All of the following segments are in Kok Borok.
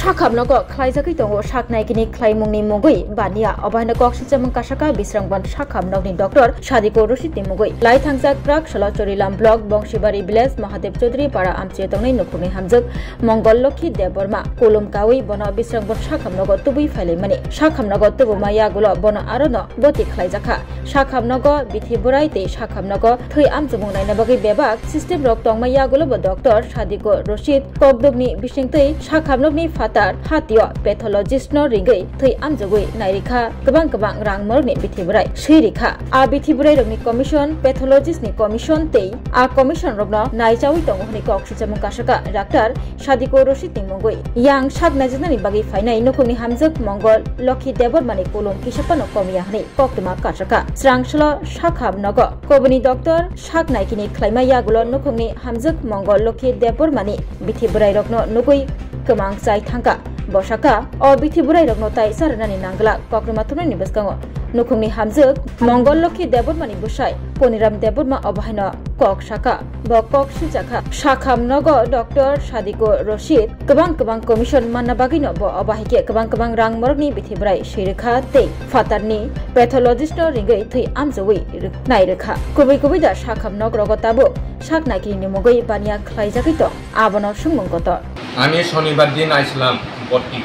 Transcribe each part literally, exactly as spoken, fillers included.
Sakham nogo khlaijagwi tongo saknaikini khlaimungni mungwi baniya. Obo haino kok swijamung kasaka Bisrangbon sakham nokni doctor Sadiko Roshidni mungwi. Laithangjak Prak Solo Chorilam block Bongsibari village Mahadev Chaudhary para amchio tongnai nukhungni hamjwk Mongol Lokhi Debbarma kulum kawi bono Bisrangbon sakham nogo tubui phailaimani. Sakham nogo tubuma yagulo bono arono boti khlaijakha. Sakham nogo bithi bwrai tei sakham nogo thwi amchumung naina bagwi bebak system rok tongma yagulo bo doctor Sadiko Roshid kokdukni bisingtwi sakham nokni phatar hatio pathologist no ringwi thwi amjugwi nairikha kwbang kwbang rang morokni bithi bwrai swi rikha. A bithi bwrai rokni commission, pathologist ni commission tei a commission rokno naichawi tongo hwnwi kok swijamung kasaka doctor Sadiko Roshid ni mungwi. Yang sak naijaknani bagwi phainai nukhungni hamjwk Mongol Lokhi Debbarmani kulum kisa phano komiya hwnwi koktwma kasaka. Srang solo sakham nogo kubuni doctor sak naikini khlaima yagulo nukhungni hamjwk Mongol Lokhi Debbarmani bithi bwrairokno nugwi kwmang chai thangka. Bo saka, o bithi bwrairokno tai charwnani nangla. Kokrwma thumnaini bwskango nukhungni hamjwk Mongol Lokhi Debbarmani bwsai Poniram Debbarma obo haino kok saka. Bo kok swijakha. Sakham nogo doctor Sadiko Roshid kwbang kwbang commission manna bagwino bo obo hai khe kwbang kwbang rang morokni bithi bwrai swi rwkha tei phatarni pathologist no ringwi thwi amjogwi rw-, nai rwkha. Kubui kubui da sakham nok rogo tabuk sak naikini ni mungwi baniya khlaijagwi tong. Abono swngmung kotor. আমি শনিবার দিন আইছিলাম ভর্তি।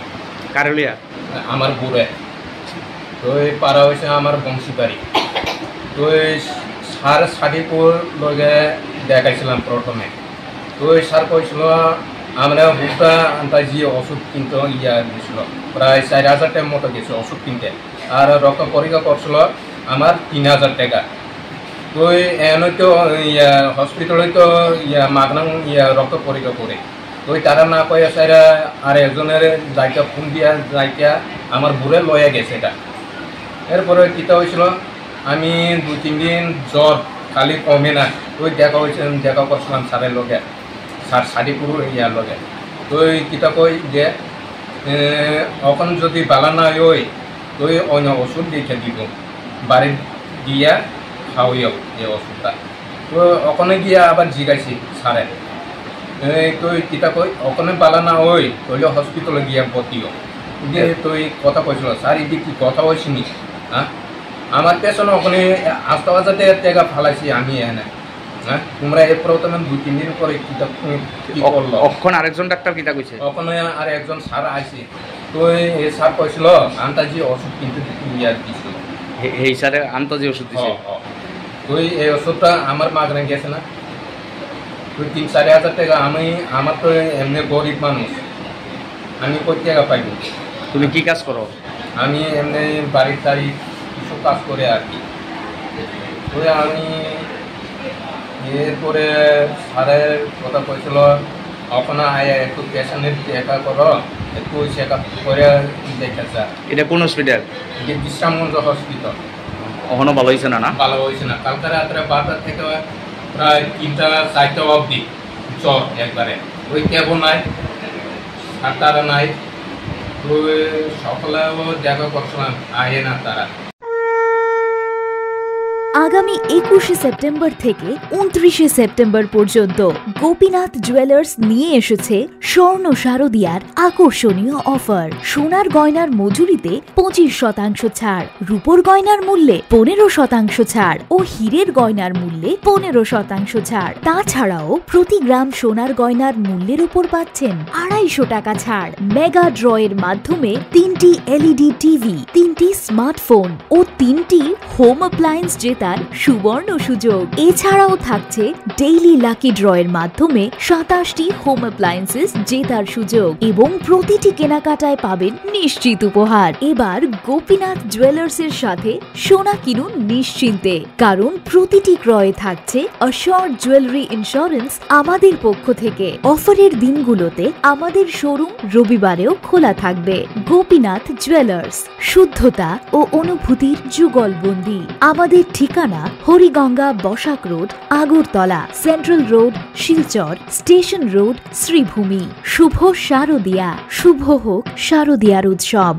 কারে লইয়া? আমার বুড়ে। তো এই পাড়া হইছে আমার বংশীবাড়ি। তো এই স্যার সাদিকুর লগে দেখাইছিলাম প্রথমে। তো এই স্যার কইছিল, আমরা হুদা আন্তাজি ওষুধ কিনতে ইয়া দিছিল, প্রায় চার হাজার টাকার মতো গেছে ওষুধ কিনতে। আর রক্ত পরীক্ষা করছিল আমার তিন হাজার টাকা। তো এই এনে তো ইয়া হসপিটালে তো ইয়া মাগনা ইয়া রক্ত পরীক্ষা করে। ওই তারা না কইয়া সাইরা আর একজনের যাইতে ফোন দিয়া যাইতে আমার বুড়ে লইয়া গেছে এটা। এরপরে কিতা হয়েছিল, আমি দুই তিন দিন জ্বর খালি কমে না, ওই দেখা হয়েছে, দেখা করছিলাম স্যারের লগে, স্যার সাদিকুর ইয়ার লগে। তো ওই কিতা কই যে, এ, এখন যদি বালা না হয়, তো ওই অন্য ওষুধ লিখে দিব, বাড়ি দিয়া খাওয়াইও এই ওষুধটা। তো ওখানে গিয়া আবার জিগাইছি স্যারে, "এই তুই কিতা কই? ওখানে বালা না ওই, তাহলে হসপিটালে গিয়া ভর্তি ও।" যে হ্যাঁ। তুই কথা কইছিল, "স্যার, এটি কি কথা হয়েছিনি? হ্যাঁ? আমার পেছনে ওখানে আস্তা বাজাতে টেকা ফালাইছি আমি এনে। হ্যাঁ? তোমরা এ প্রথমে দুই তিন দিন পরে কিতা, কি অ-, করলো?" অখন আরেকজন ডাক্তার কিতা কইছে? ওখানে আর একজন স্যার আইছে। তো এই, এই স্যার কইছিল, আন্তাজি ওষুধ কিনতে ইয়া দিছিল। হে-, হেই স্যারে আন্তাজি ওষুধ দিছে? হ, হ। তো এই, এই ওষুধটা আমার মাগনা গেছে না? তো তিন চারি হাজার টাকা আমি, আমার তো এমনি গরিব মানুষ, আমি কই টাকা পাইব? তুমি কি কাজ করো? আমি এমনি বাড়ির টাড়ি কিছু কাজ করে আর কি। তো আমি এরপরে স্যারের কথা কইছিল, "ওখানে আয়া একটু পেশেন্টের চেক আপ করো, একটু চেক আপ করে দেখে স্যার।" এটা কোন হসপিটাল? এটা বিশ্রামগঞ্জ হসপিটাল। ওখানে ভালো হয়েছে না, না? ভালো হয়েছে না। কালকে রাত্রে বারোটা থেকে প্রায় তিনটা চারটা অবধি জ্বর একবারে। ওই ট্যাবও নাই, ডাক্তারও নাই। ওই সকালেও দেখা করছিলাম, আহে না তারা। আগামী একুশে সেপ্টেম্বর থেকে ঊনত্রিশে সেপ্টেম্বর পর্যন্ত গোপীনাথ জুয়েলার্স নিয়ে এসেছে স্বর্ণ শারদিয়ার আকর্ষণীয় অফার। সোনার গয়নার মজুরিতে পঁচিশ শতাংশ ছাড়, রূপোর গয়নার মূল্যে পনেরো শতাংশ ছাড় ও হীরের গয়নার মূল্যে পনেরো শতাংশ ছাড়। তাছাড়াও প্রতি গ্রাম সোনার গয়নার মূল্যের উপর পাচ্ছেন আড়াইশো টাকা ছাড়। মেগা ড্রয়ের মাধ্যমে তিনটি এলইডি টিভি, তিনটি স্মার্টফোন ও তিনটি হোম অ্যাপ্লায়েন্স জেতার সুবর্ণ সুযোগ। এছাড়াও থাকছে ডেইলি লাকি ড্রয়ের মাধ্যমে সাতাশটি হোম অ্যাপ্লায়েন্সেস জেতার সুযোগ এবং প্রতিটি কেনাকাটায় পাবেন নিশ্চিত উপহার। এবার গোপীনাথ জুয়েলার্সের সাথে সোনা কিনুন নিশ্চিন্তে, কারণ প্রতিটি ক্রয়ে থাকছে অ্যাসিওরড জুয়েলারি ইন্স্যুরেন্স আমাদের পক্ষ থেকে। অফারের দিনগুলোতে আমাদের শোরুম রবিবারেও খোলা থাকবে। গোপীনাথ জুয়েলার্স, শুদ্ধতা ও অনুভূতির যুগলবন্দি। আমাদের ঠিকানা Hariganga Basak road, Agartala, central road, Silchar, station road, Sribhumi. শুভ শারদিয়া, শুভ হোক শারদিয়ার উৎসব।